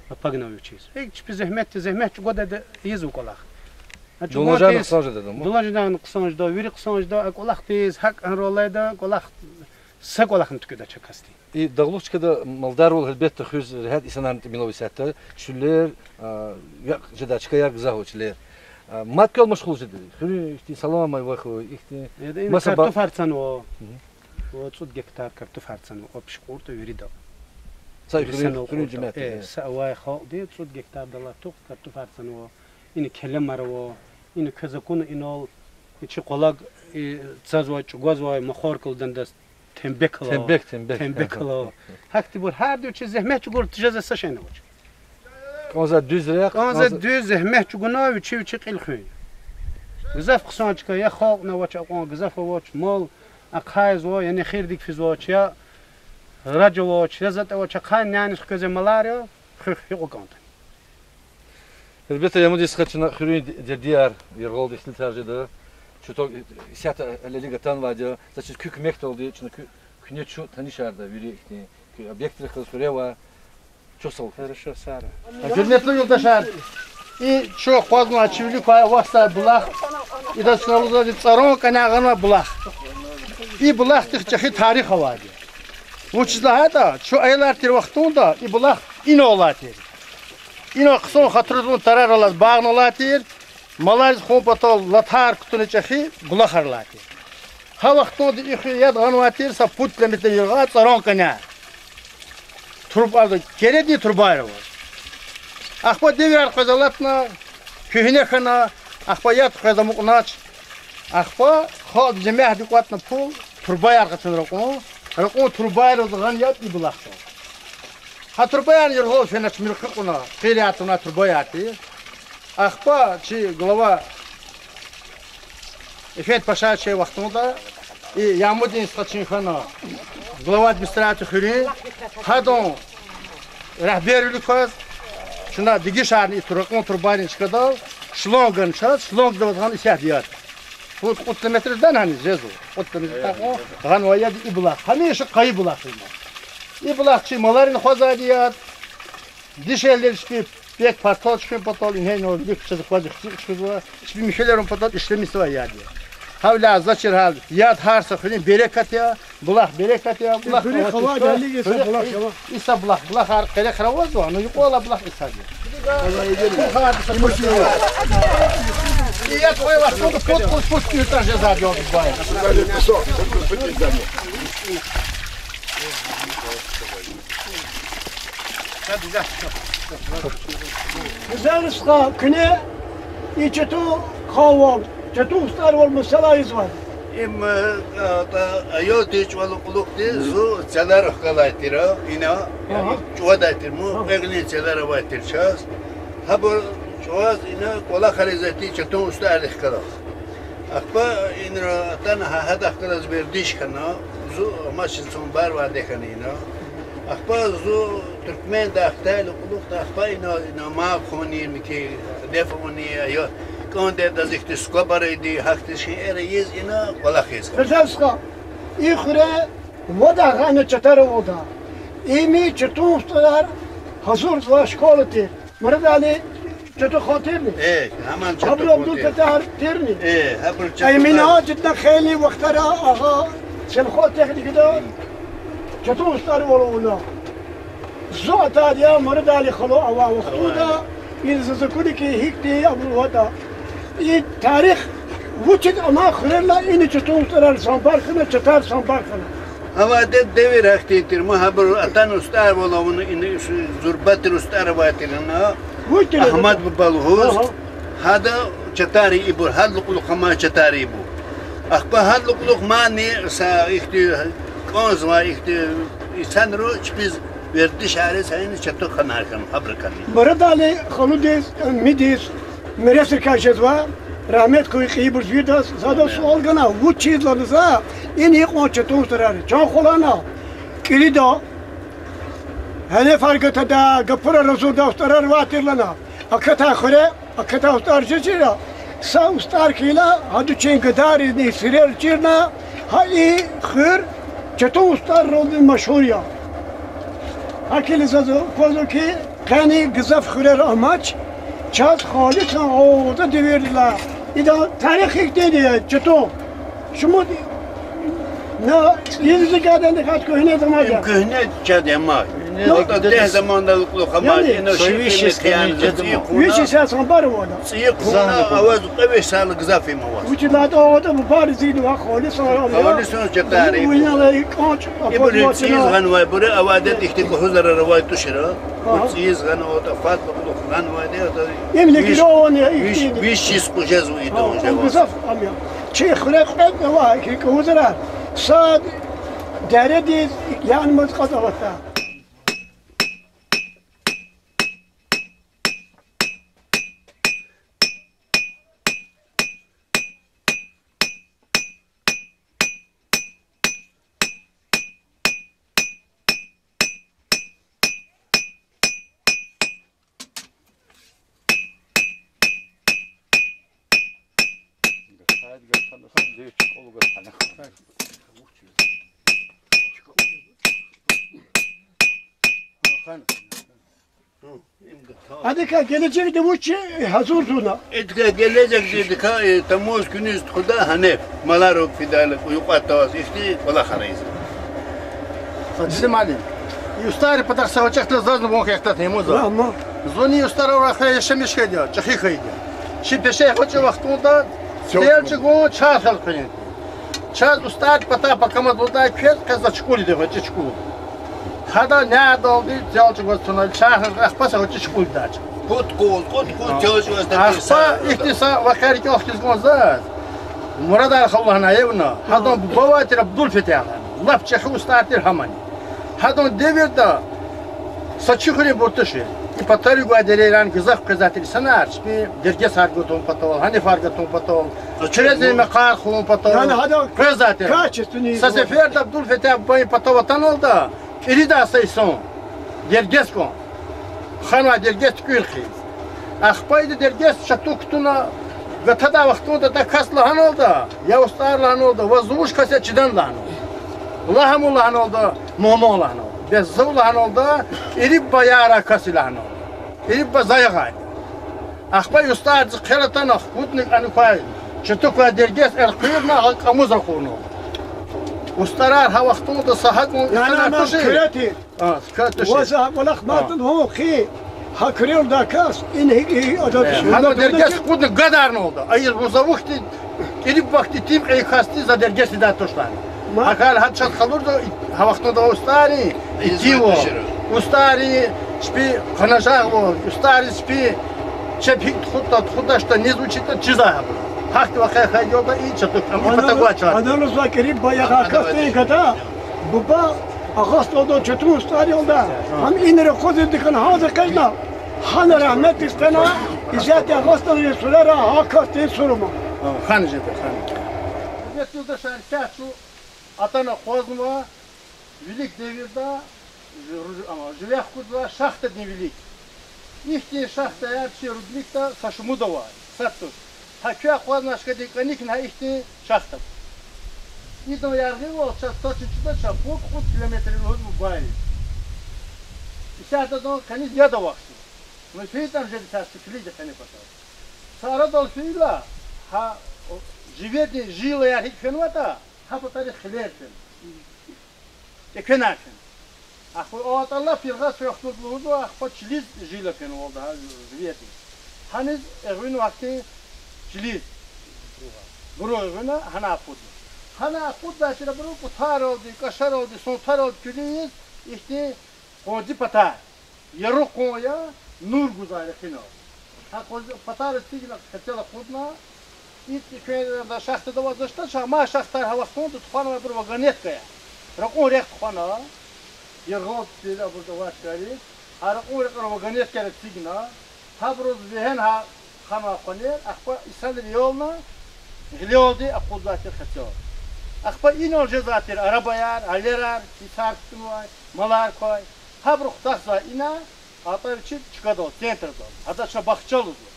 Лапагна вичиз. Гьикӏ чпи зегьмет, зегьмет чӀугвадайди ийизва кӀвалах. Дуланажагъни хъсан жеда, вири хъсан жеда, а кӀвалахдиз гьакӀ гьаралайда кӀвалах, са кӀвалахни туькӀуьрдач а касдин. И дагълух чкада малдарвал гьелбетда хуьз регьят инсанарни тӀимил ава исятда, чуьллер, векь жедай чкаяр гзаф ава чилер. Мад квел машгъул жеди? Хуьруьн ихьтин саламай вахъ, ихьтин... Маса картуфар цанва. Ва цӀуд гектар картуфар цанва общий кьуртӀа вирида. Са хуьруьн жемятди, са авай халкьди цӀуд гектардал артух картуфар цанва. Ина келемар ава, ина квез акуна инал, и чи къвалав, и цазвай, чӀугвазвай махорка лугьудандаз, тембек ала, тембек, тембек ала. Гьахьтинбур гьарда вичиз зегьмет чӀугур тежезвай са шейни авач. КӀанзавай дуьз рехъ, кӀанзавай дуьз, зегьмет чӀугуна вичи-вичи кьил хуьн. Гзаф хъсан чка я, халкьни авач акьван, гзаф авач, мал ахъайзава, яни эхирдик физвач, я рач авач, я затӀ авач, ахъай няниз хквезвай малар я, хуьх гьикьван кӀантӀани. Гьелбетда, я Мадис стха, чна хуьруьн дердияр, яргъалди ихтилатар жеда. Чун ток исятда гьелелиг атанвайди я, заз чиз куь куьмекдалди чна куь, куьне чун танишарда вири ихьтин куь объектрихъ галаз, хуьре авай Хорошо, сара. Гьуьрметлу юлдашар, и чун акъвазнавай, чи вилик квай авахьзавай булах, идаз чна лугьузва ЦӀаран кӀаняй гъанвай булах. И булахдихъ чӀехи тарих авайди. Вучиз лагьайтӀа чун аялар тир вахтунда и булах ина алай тир. Ина хъсан хатурзавай тарар алаз багъна алай тир, малариз хун патал латар кутуна чӀехи булахар алай тир. Гьа вахтунда и хуьр яд гъанвай тир са пуд километр яргъай ЦӀаран кӀаняй. Турбада, кередин турбаяр аваз. Ахпа девирар къвез алатна, куьгьне хьана, ахпа яд къвез амукьнач. Ахпа халкьди жемятди кӀватӀна пул, турбаяр къачуна ракьун, ракьун турбаяр аваз гъана яд и булахдал. Гьа турбаярни яргъал фенач, муьрхъи кьуна, къир ятӀана турбаяр тир. Ахпа чи глава Эфет Паша чей вахтунда, и Ямудин стха чин хьана, глава администрации хуьруьн, гьадан регьбервилик кваз, чна дегишарни и тур-, ракьун турбайрин чкадал шланг гана чаз, шлангда аваз гъана исятда яд. Пуд-кьуд километр дани гьаниз жезва, кьуд километр такьун гъанвай яд и булах. Гьамиша къайи булах я. И булах чи маларин хъвазвайди яд, дишегьлийрин чпи пек-партал чуьхуьн патал, ингье-ингье вилик чаз акваз ихтилат хъийизва, чпи михьилерун патал ишлемишзавай яд я. Гьавиляй за чир гьал, яд гьар са хуьруьн берекат я, булах берекат я, булах авачиз хьи, и са булах, булахар къерехра авазва, ну юкьвал алай булах исади. И яд къвай вахтунда пуд-кьуд, пуд-кьуд километр жезвайди я бубай. Гзаф стха, куьне и чатун халвал, чатун устӀарвал месэла ийизвай. Им, э, аял тир чӀавалай кьулухъди зун целар хкалай тир ина, чӀавадай тир, мун кьве гъилин целар авай тир чаз. Гьабур чӀаваз ина кӀвалахар ийизвай тир чатун устӀаррихъ галаз. Ахпа инра атана, гьа, гьадахъ галаз вердиш хьана, зун амачиз цун барвайди хьана ина. Ахпа зун туьркмендай хтайла кьулухъда, ахпа ина, ина мав хъувуни, михьи деф авуни, ая кӀандайдаз ихьтин скобарайди, гьахьтин шейэр ийиз ина кӀвалахиз. Гзаф стха, и хуьре вад агъана чатар авалда. Им чатун устӀарар гьазурзавай школа тир. Мурадали чатун хва тирни? Э, гьаман чатун хва тир. Абдул патар тирни? Э, гьабур чатун хва. Эмина жидна хейлин вахтара агъа селхозтехникада чатун устӀарвал авуна. Зун атайди я Мурадали халу авай вахтунда, ин заз акуна хьи, гьихьтин абур аватӀа. И тарих вучиз амай хуьрерилай ина чатун устӀарар самбар хьана, чатар самбар хьана? Авайди девир гьахьтин тир, мун гьабур атана устӀарвал авуна, ина зурба тир устӀар авай тир ина, Агьмад буба лугьуз, гьада чатар я ибур, гьадалай кьулухъ амай чатар я ибур. Ахпа гьадалай кьулухъ мадни са ихьтин кӀанзавай ихьтин инсанри чпиз вердишариз гьа ина чатун ханар хьана, гьабурукайни. Мурадали халудиз, мидиз, миресрикай жезва, рагьмет хьуй кьейибур звидаз, за адаз суал гана, вучиз лагьана за, ина икьван чатун устӀарар, чан хва лагьана, кӀирида, гьеле фаргатада, гапурар азурдай устӀарар авай тир лагьана, акатай хуьре, акатай устӀар жезира, са устӀар хьайила, гьада вичин гадайризни сирер чирна, гьа и хуьр чатун устӀарралди машгьур я. ГьакӀ хьайила заз аквазва хьи, къени гзаф хуьрер амач, чаз халисан авазва девирдилай. Идан тарих ихьтинди я, чатун. Шумуд на цӀийиз зи гадани хьат куьгьне заман я. Им куьгьне чад я ма. Ну, дегь замандал кьулухъ амай, яни, ина ши кьимет яни, виш йис самбар авайди. ЦӀийи хъувуна аваз кьве виш йисалай гзаф им аваз. Вучиз лагьайтӀа аватӀа бубайри зин ва халисан, халисан чатар я. Вуна ла и кӀанч, ибур цӀийиз гъанвайбур я, авайди ихьтин лугьузар авай тушир. Ибур цӀийиз гъанвайди, фад кьулухъ гъанвайди, им легирование виш, ихьтин. Виш йис къужезва идан жаваз. Гзаф ам я. Чи хуьре кьвед авай хьи лугьузар, сад дередиз янмаз кьаз аватда. Адакай гележегда вуч гьазур туна? Идакай гележегда, идакай, э, тамуз куьниз тухуда гьанеф, малар фидайла, куь юкьва таваз, ихьтин кӀвалахар ийизва. Хасим Алим. И устӀаррин патахъай са вачахъ зазни вун хьайитӀа, Темуз. Ама. Зунни устӀаррин рахве яшамиш хьайиди я, чӀехи хьайиди я. Чи пеше гъвечӀи вахтунда, Сел- Сел чӀугун чархал хвенин. Чаз устӀаррин патай пакамаз лугьудай квез къе за чукӀулиди, гъвечӀи чукӀул. Гьада нядалди Сел чӀугваз туна, чархал ахпа са гъвечӀи чукӀулдач. Кьуд къуз, кьуд къуз чалчӀваз тахьай. Ахпа ихьтин са вакъиа рикӀел хкиз кӀанзава заз. Мурадар халу лагьана авуна, гьадан буба авай тир Абдулфетягь. Лап чӀехи устӀар тир гьамани. Гьадан девирда са чи хуьруьнбур тушир. И патарив гвай дерейран гзаф къвезвай тир инсанар, чпи дергесар гатун патал, гьанефар гатун патал, чуьрезин мекъар хъувун патал. Яни гьадан къвезвай тир. Качественный. Са сеферда Абдулфетягь бубайин патав атаналда, кӀиридай са инсан, дергес кӀан. Ханвай дергес туькӀуьр хъийиз. Ахпа ида дергес чатук кутуна, гатадай вахтунда ада кас лагьаналда, я устӀар лагьаналда, ваз вуж кас я чидани лагьаналда. Лагьана лагьаналда, мугьман лагьаналда. Бес зав лагьаналда, кӀириб бояррай кас я лагьаналда. КӀириб бо за ягъайди. Ахпа и устӀардиз хъел атана, хкудна кӀани квай, чатук квай дергес элкъуьрна, гьа кӀамуз ракъурна. УстӀарар гьа вахтунда са гьакӀун инсанар тушир. А, са кас тушир. Ва за гьа кӀвалах мартӀун гьун хъи, гьа куьрелдай кас, ин гьикӀ и адак. Гьана дергес хкудна гадарналда. Ай, вун за вахтунда, кӀириб вахтунда итим кьейи касди за дергес ийидай туш лагьана. Гьакӏ гьа чаз къалурзава, гьа вахтунда устӀаррин итимвал, устӀаррин чпи къанажагъвал, устӀаррин чпи чеб гьикӀ тухудатӀа, тухудачтӀа, низ вуч ятӀа чизвай гьабур. Гьахьтин вакъиа хьайи ялда и чатук, ам и патав гвай чар. Ана лугьузва кӀириб бояррай кас тир гада, буба Агъасталда чатук устӀар ялда. Ам инра хъвазиз дикана гьаза къвезна. Гьана рагьметдиз фена, исятда Агъасталдин сурара гьа касдин сурма. Хана жеда, хана. Исятда шарикат чу атана акъвазнава вилик девирда, жу-, ру-, ама, живе хкудзавай шахтадин вилик. Ихьтин шахтаяр чи рудникда са шумуд авай, сад туш. Гьа квехъ акъвазнавай чкадин кӀаникни гьа ихьтин шахта. Идан яргъивал чаз са чин чидач, а пуд-кьуд километр лугьуз бубайри. Исятда адан къенин яд авахьзава. Ну, фейитӀани жеди са са килигди къене патал. Са арадал фейила, гьа, о, живедин жилаяр гьикӀ фенватӀа, гьа патарихъ хилер фена. ТӀеквенар фена. Ахпа о атӀа лап яргъаз фейи вахтунда лугьузва, ахпа чилиз жила фенвалда гьа живедин. Гьаниз эгъуьнва ахьтин чилиз. Буру эгъуьна, гьана акъудна. Гьана акъуддайчир абуру кӀутаралди, кӀашаралди, сунтаралди куьлуь ийиз, ихьтин къванци патар. Яру къван я, нур гузвай рехинал. Гьа къванци патар эцигна, хецел акъудна, итӀ квенда шахтада аваз ачтӀа, чама шахтар гьа вахтунда тухванвайбур вагонеткаяр. Ракьун рехъ тухвана, яргъал тир абурда авачкайри, гьа ракьун рехъра вагонеткаяр эцигна, гьабуруз вегьена гьа ханвай къванер, ахпа инсанри ялна, гъилелди акъудзавай тир хецел. Ахпа инал жезвай тир арабаяр, гьалерар, кицар кутунвай, малар квай. Гьабуру хутахзавай ина, атӀа вичи чкадал, центрдал. Гьада чна бахча лугьузва.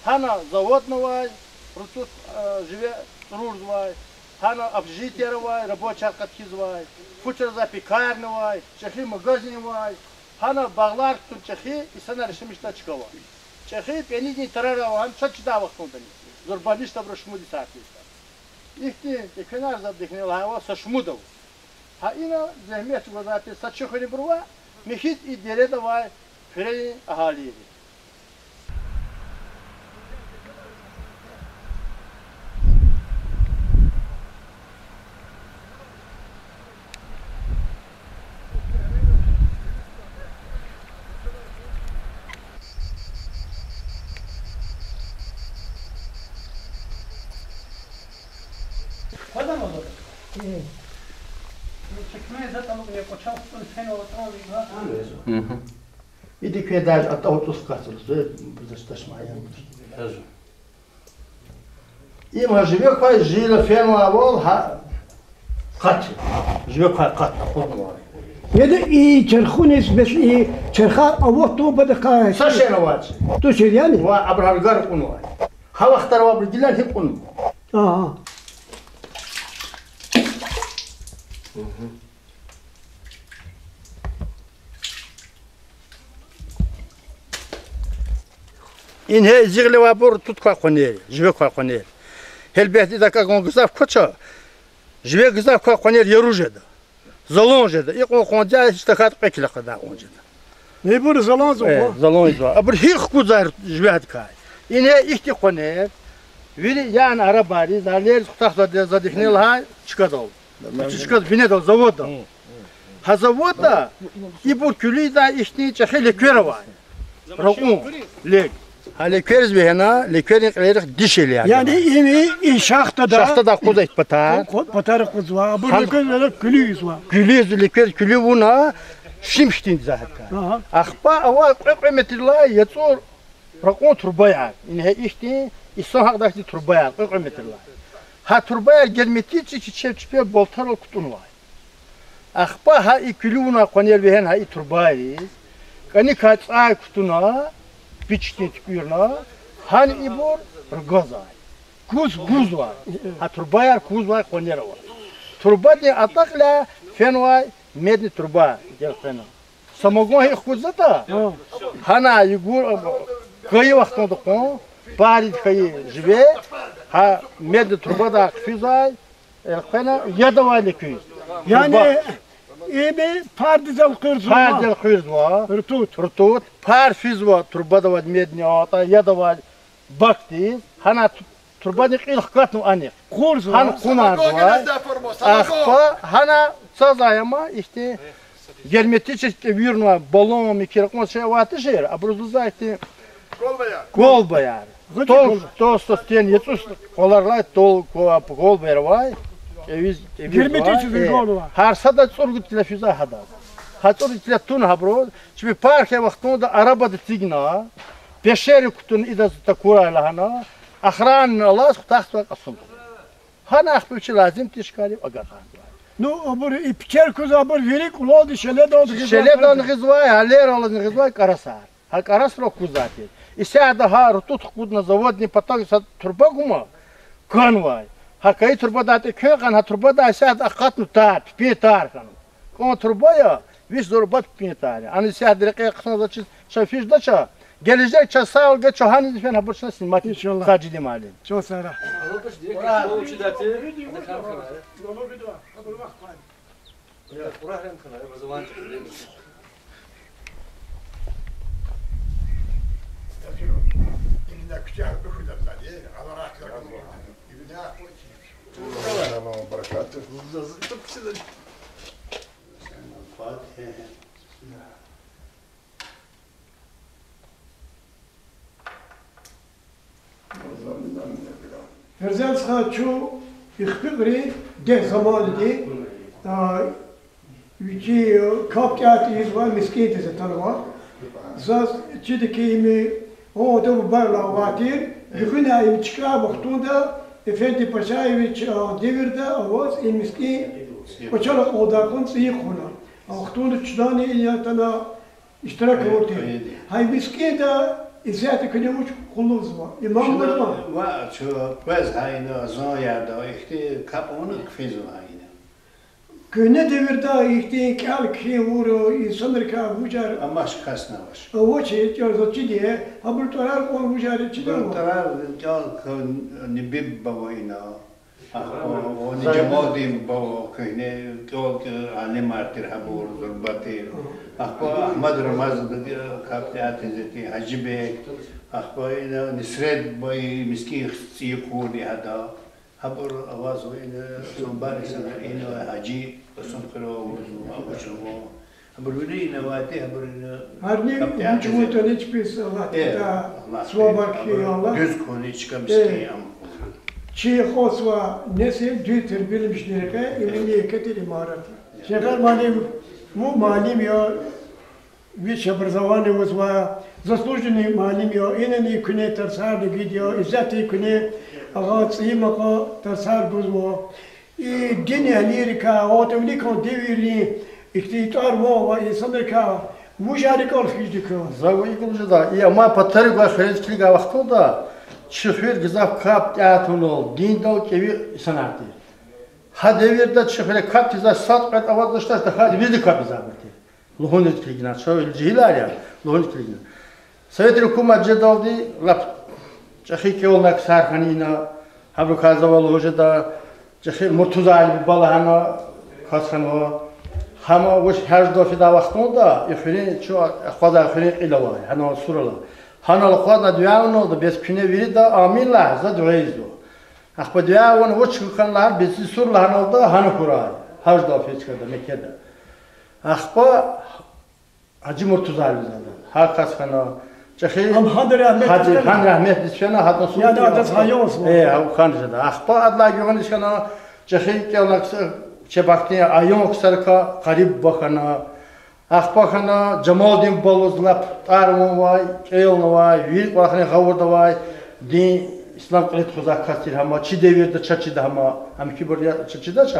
Гьана заводни авай, продукт, э, живе цӀурурзавай, гьана общежитиеяр авай, рабочияр къаткизвай, фу чразвай пекарни авай, чӀехи магазин авай, гьана багълар кутун чӀехи, инсанар яшамиш жедай чка авай. ЧӀехи пӀанидин тарар авай, гьам чаз чидай вахтундани. Зурба ништа абуру шумуд йисар тийиз. Ихьтин тӀеквенар за дихьни лагьайвал са шумуд ава. Гьа ина зегьмет гузвай тир са чи хуьруьнбур ва михьиз и дереда авай хуьрерин агьалийри. Мгм. Ида кведач, атӀа-атӀуз кацру, зур бузаш ташмаян. Им гьа живе квай жила фенвайвал гьа къат. Живе квай къат акъуднавай. Яда и чархуниз бес и чархар ават тубадакай. Са шейни авач. Тушир яни? Ва абуру гьар гар кьунвай. Гьа вахтара абуру гилан гьикьван. Ага. Мгм. Ингье изигъли авайбур ртуть квай къванер, живе квай къванер. Гьелбетда, идак агъун гзаф квач, живе гзаф квай къванер яру жеда. Залан жеда. Икьван къванцел гьич тахьайтӀа кьве кило къадар кьван жеда. Ибур залан жезва. Э, залан жезва. Абур гьикӀ кузвай живе гьадакай. Ингье ихьтин къванер, вири яна арабайриз, гьалериз хутахзавайди, за дихьни лагьай чкадал. Чкад винедал, заводдал. Гьа заводда ибур куьлуьдай ихьтин чӀехи леквер авай. Ракьун лек. Гьа леквериз вегьена, лекверин кьилерихъ дишегьли я. Яни им и шахтада, шахтада къвезвай патар. Къу-, къу-, патар къвезва, абур леквер куьлуь ийизва. Куьлуь ийизва, леквер куьлуь авуна, шим хьтинди за гьадакай. Агьа. Ахпа авай кьве-кьве метрдилай яцӀур ракьун турбаяр. Ингье ихьтин, инсан гьакьдайди турбаяр, кьве-кьве метрдилай. Гьа турбаяр герметически чеб чпел балтайрал кутӀунвай. Ахпа гьа и куьлуь авунвай къванер вегьена гьа и турбайриз, кӀаникай цӀай кутуна, пичдин туькӀуьрна, гьана ибур ргазвай. Куз, кузвай. Гьа турбаяр кузвай къванер ава. Турбадин атӀа кьиляй фенвай медный труба, гелкъвена. Самогон гьикӀ хкудзаватӀа, гьана югъ-, кайи вахтунда кьван, парить хьайи живе, гьа медный трубадай хъфизвай, элкъвена яд авай леквиз. Яни, труба. Им пардиз элкъуьрзава? Пардиз элкъуьрзава. Ртуть. Ртуть. Пар физва трубада авай медный, атӀа яд авай бакдиз, гьана ту-, турбадин кьил хкатнава анихъ. Къурзава. Гьана къунарзавай. Ахпа гьана цазвай ама ихьтин герметически кӀевирнавай баллон, микрокъван шей авай тушир, абуруз лугьузва ихьтин колбаяр. Гъвечӏи колбаяр. Гъвечӏи колба. Толстостен яцӀу къваларилай тол-, ко-, колбаяр авай. КӀевиз, кӀевиз авай. Герметически квай. Гьар сада цӀуругуд кило физва гьадаз. Гьа цӀуругуд кило туна гьабуруз, чпи пар хьайи вахтунда арабада эцигна, пешери кутуна, идаз такурай лагьана, охранни алаз хутахзавай кьасумхъ. Гьана ахпа вичи лазим тир чкайрив агакьарзавай. Ну, абур и пекер куз, абур вири кӀулалди, шеледалди гъизвай. Шеледални гъизвай, гьалералазни гъизвай кӀарасар. Гьа кӀарасрал кузвай тир. Исятда гьа ртуть хкудна заводдин патав са турба гума, канвай. Гьа кайи турбадай тӀеквен кьван, гьа турбадай исятда акъатна тар, пипӀин тар хьанва. КӀан турба я, виш зурба пипӀин тар я. Ана исятда рекье хъсанзавачиз чаз физ жедач, гележек чаз сагъвал гуй, чун гьаниз фена гьабур чна снимать ийин. Иншаллагь. Сажидин муаллим. Чан сагърай. Ферзанд стха, чун ихпикьри дегь заманди, а, вичи капӀ тӀяд ийизвай мискӀиндиз атанва. Заз чида хьи, им гьа адан бубайрилай авай тир, гуьгъуьна им чкӀай вахтунда Эфенди Пашаевич, а, девирда аваз и мискӀин кӀвачел акьалдай кьван цӀийи хъувуна. А вахтунда чудани ина атана иштирак авур тир. Гьа и мискӀинда исятда куьне вуч къуллугъзава? Имам лугьузва? Ва чу къвез гьа ина азан яда, ихьтин капӀ авуна хъфизва гьа ина. Куьгьне девирда ихьтин кӀел-кхьин авур инсанрикай вужар амач, касни авач. Авач, чӀал заз чиди, гьабурун тӀварар кьван вужар чида ава? ТӀварар кӀел-кхьин, Нибиб ава ина. Ахпа Жамалдин баба, куьгьне кӀел-кӀел алимар тир, гьабур зурба тир. Ахпа Агьмад Рамазан, капӀ тӀяд ийизвай тир, Гьажибек. Ахпа ина Нисрет буба, мискӀин цӀийи хъувуна гьада. Гьабур авазва ина, Сунбар Гьасан, ина Гьажи, Кьасумхуьрел, Абучнава. Гьабур вири ина авайди, гьабур ина. Гьарни капӀ тӀяд ийизвай. Вуч вутӀани чпиз Аллагьди сувабар кхьей, Аллагь. Дуьз квани чка мискӀин ам. Чи хасва несил дуьз тербияламишна рекье, им ина еке тир имарат я. Шегьер муаллим, вун муаллим я, высшее образование авазва, заслуженный муаллим я, инани куьне тарсар лугьуди я, исятда куьне агъа цӀийи макьа тарсар гузва. И динэгьлийрикай, атӀа виликан девирдин ихьтин тӀвар ван авай инсанрикай вужар рикӀел хкиздаказ? За икӀ лугьуз жеда, и амай патарив гвай хуьруьз килигай вахтунда, чи хуьр гзаф капӀ тӀяд тавунал, диндал кӀеви инсанар тир. Гьа девирда чи хуьре капӀ тийизвай сад-кьвед аваз дашдаш, тахьайтӀа вирида капӀ ийизвайбур тир. Лугьуниз килигна, чавай жегьилар я, лугьуниз килигна. Советрин гьукумат жедалди лап чӀехи кӀелна ксар хьана ина, гьабурукай за вал лугьуз жеда, чӀехи Муртузали буба лагьана кас хьанва. Гьама вуч гьаждал фидай вахтунда, и хуьруьн чун акъвазай хуьруьн кьил авай, гьанал сурала. Гьанал акъвазна дуьа авуналда, бес куьне вирида амин лагь, за дуьа ийизва. Ахпа дуьа авуна вуч хьана лагьана, бес сур лагьаналда гьана хьурай, гьаждал физ чкада, Меккеда. Ахпа Гьажи Муртуза лугьузва. Гьа кас хьана чӀехи, гьадан рагьметдиз фена, гьадан сур, э, гьа хьана жеда. Ахпа адалай гуьгъуьниз хьана чӀехи кӀелна ксар, чеб ахьтин аян ксарикай Къариб буба хьана. Ахпа хьана Жамалдин буба лугьуз, лап тӀвар-ван авай, кӀелнавай, вири кӀвалахрин гъавурда авай, дин, ислам кьиле тухузвай кас тир гьама, чи девирда чаз чида гьама, ам кибур я чаз чидач,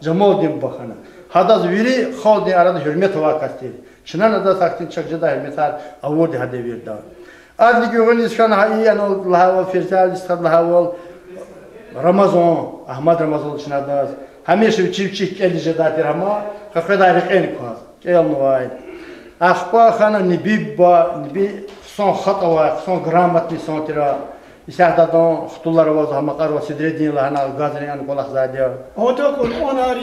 Жамалдин буба хьана. Гьадаз вири халкьдин арада гьуьрмет авай кас тир. Чнани адаз ахьтин чак жедай гьуьрметар авурди гьа девирда. Адалай гуьгъуьниз хьана гьа и анал лагьайвал, Ферзалидиз стхадиз лагьайвал, Рамазан, Агьмад Рамазан чна адаз. Гьамиша вичи-вичихъ кӀелиз жедай тир гьама, къекъведай рекьени кваз кӀелнавай. Ахпа хьана Неби буба, Неби хъсан хатӀ авай, хъсан грамотный инсан тир. Исятда адан хтулар аваз гьа Макьарова Седредин лагьана, газрин ана кӀвалахзавайди я. Ада Къуръанар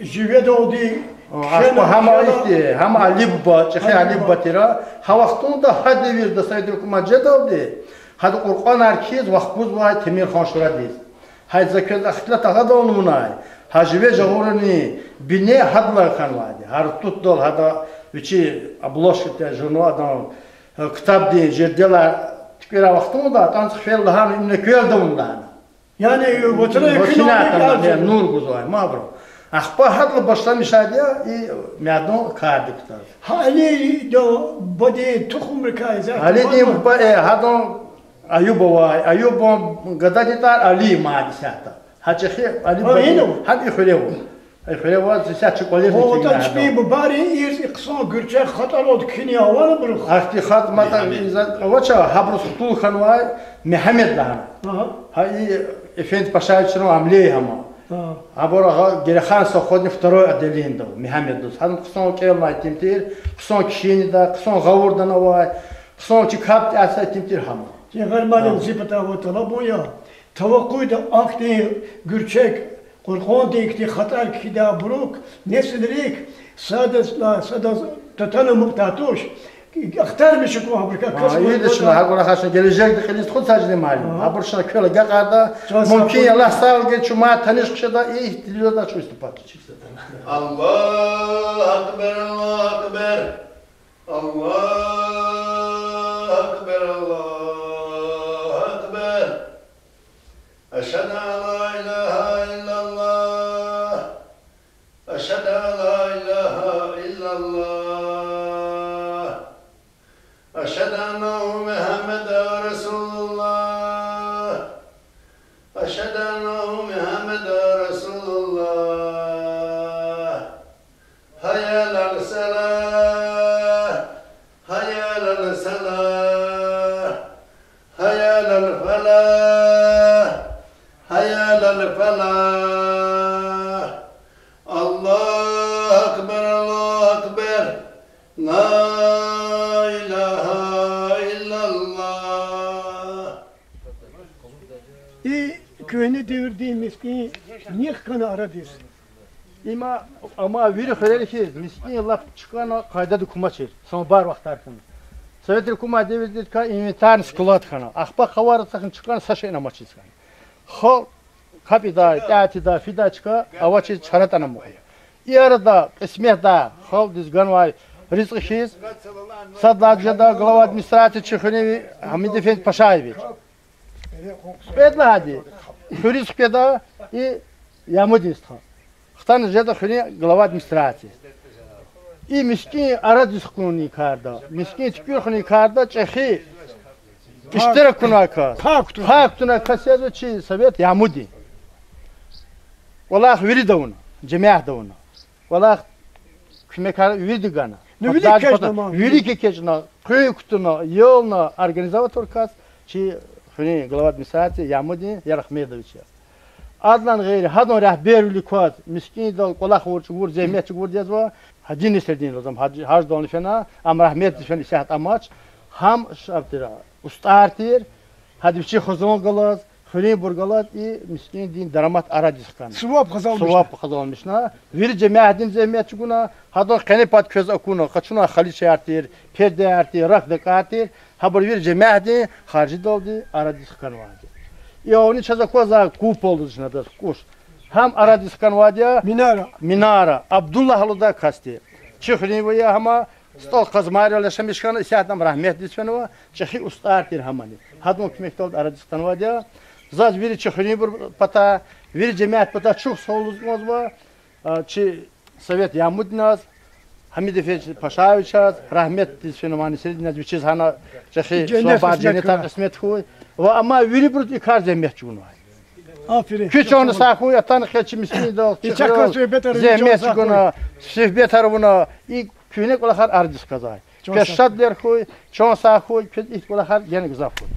живедалди кхьена, ахпа гьама ихьтин, гьама Али буба, чӀехи Али буба тир. Гьа вахтунда гьа девирда Советрин гьукумат жедалди гьада Къуръанар кхьиз вахкузвай Темирхан Шурадиз. Гьа за квез ихтилат гьадал авунай, гьа живе жагъурунин бине гьадалай хьанвайди. Гьа ртутдал гьада вичи обложкада журнал, адан, э, ктабдин жердилай туькӀуьрай вахтунда, атӀанцӀ хъфейла лагьана, им на квелда авуна лагьана. Яни ватанай куьнал нур гузвай, мабуру. Ахпа гьадалай башламишайди я и мядун кардик кутаз. Гьа Алидин бубадин тухумрикай я? Алидин буба, э, гьадан Аюб авай, Аюбан гададин тӀвар Али мад исятда. Гьа чӀехи Али буба, гьам и хуьре ава. И хуьре ава, исятда чи кӀвалер. Ватан чпин бубайрин ирс и хъсан гуьрчег хатӀаралди кхьинин авани абуруз? Ахьтин хатӀ-матӀ авач, гьабуруз хтул хьанвай Мегьамед лагьана. Гьа и Эфенди Пашаевичрин амлей гьама. Абур агъа Герехан совхоздин второй отделенида ава, Мегьамед лугьуз. Гьадан хъсан кӀелнавай итим тир, хъсан кхьинвайди, хъсан гъавурда авай, хъсан чи капӀ тӀаса итим тир гьама. Жигъар малим, зи патай ваз тӀалабун я. Тавакъуйда ахьтин гуьрчег, Къуръандин ихьтин хатӀар кхьидай абурук, несилрик, сада, садаз татана мукьтай туш, ахтармиш хьухь абурукай кас. Ийида чна, гьабур хьана гележегда кьилиз тухуз, Сажидин муаллим. Гьабур чна квел агакьарда, мумкин я, Аллагь сагъ гуй, чун мад таниш хъжеда, и телевизорда чун выступать. Аллагьу акбар, Аллагьу акбар. Аллагьу акбар, Аллагьу акбар. Ашгьаду ан ла илагьа иллаллагь. Ашгьаду ан ла илагьа иллаллагь. Ашгьаду анна Мугьаммадан расулуллагь. Ашгьаду анна Мугьаммадан расулуллагь. Гьайя алас-салагь, гьайя алас-салагь, гьайя алал-фалагь, гьайя алал-фалагь. Аллагьу акбар, Аллагьу акбар. Ла илагьа иллаллагь. И куьгьне девирдин мискӀин нихъ хьана арадиз. Има, амма вири хуьрер хьиз, мискӀин лап чкӀана, къайдада кумачир, самобар вахтар хьана. Советрин гьукуматдин девирдикай инвентарный склад хьана. Ахпа къаварда цахин чкӀана, са шейни амачиз хьана. Халкь капӀ ийидай, тӀя тийидай, фидай чка авачиз чара атӀана амукьна. И арада кьисметда халкьдиз ганвай ризкьи хьиз, сад лагьай жеда глава администрации чи хуьруьнви Гьамид-эфенди Пашаевич. Кьвед лагьайди хуьруьз хкведа и Ямудин стха. Хтана жеда хуьруьн глава администрации. И мискӀин арадиз хкунин карда, мискӀин туькӀуьр хьунин карда чӀехи иштирак авунвай кас, пай кутунвай кас язва чи Совет Ямудин. КӀвалах вирида авуна, жемятда авуна. КӀвалах куьмекар вирида гана. Вилик экечӀна, къуьн кутуна, ялна, организовать авур кас чи хуьруьн глава администрации Ямудин Ярахмедович я. Адалай гъейри, гьадан регьбервилик кваз, мискӀиндал кӀвалах авур чӀугур, зегьмет чӀугур язва, Гьажи Несредин лазим, Гьажи, Гьаждални фена, ам рагьметдиз фена, исятда амач. Гьам шаб тир, устӀар тир, гьада вичи хизан галаз, хуьруьнбур галаз и мискӀиндин дарамат арадиз хкана. Суваб хазалмишна. Суваб хазалмишна. Вири жемятдин зегьмет чӀугуна, гьадан къенепад квез акуна, къачуна халичаяр тир, пердеяр тир, рахъ дакӀар тир, гьабур вири жемятдин харжидалди арадиз хканвайди. И авни чаз аквазвай купол лугьузва адаз, кӀуш. Гьам арадиз хканвайди я. Минара. Минара. Абдуллагь лугьудай кас тир. Чи хуьруьнви я гьама, СтӀал Къазмайрал яшамиш хьана, исятда ам рагьметдиз фенва, чӀехи устӀар тир гьамани. Гьадан куьмекдалди арадиз хтанвайди я. Заз вири чи хуьруьнбур патай, вири жемят патай чухсагъул лугьуз кӀанзава, а, чи Совет Ямудиназ, Гьамид-эфендич Пашаевичаз, рагьметдиз фенва Насреддиназ, вичиз гьана чӀехи сувабар, женнетар кьисмет хьуй. Ва амма вирибуруз и кар зегьмет чӀугунвай. Куьн чан сагъ хьуй, атана хьи чи мискӀиндал, чи хуьрел зегьмет чӀугуна, суьгьбетар авуна, и куьгьне кӀвалахар арадиз хкажай. Квез шадвилер хьуй, чан сагъ хьуй, квез ихьтин кӀвалахар гена гзаф хьуй.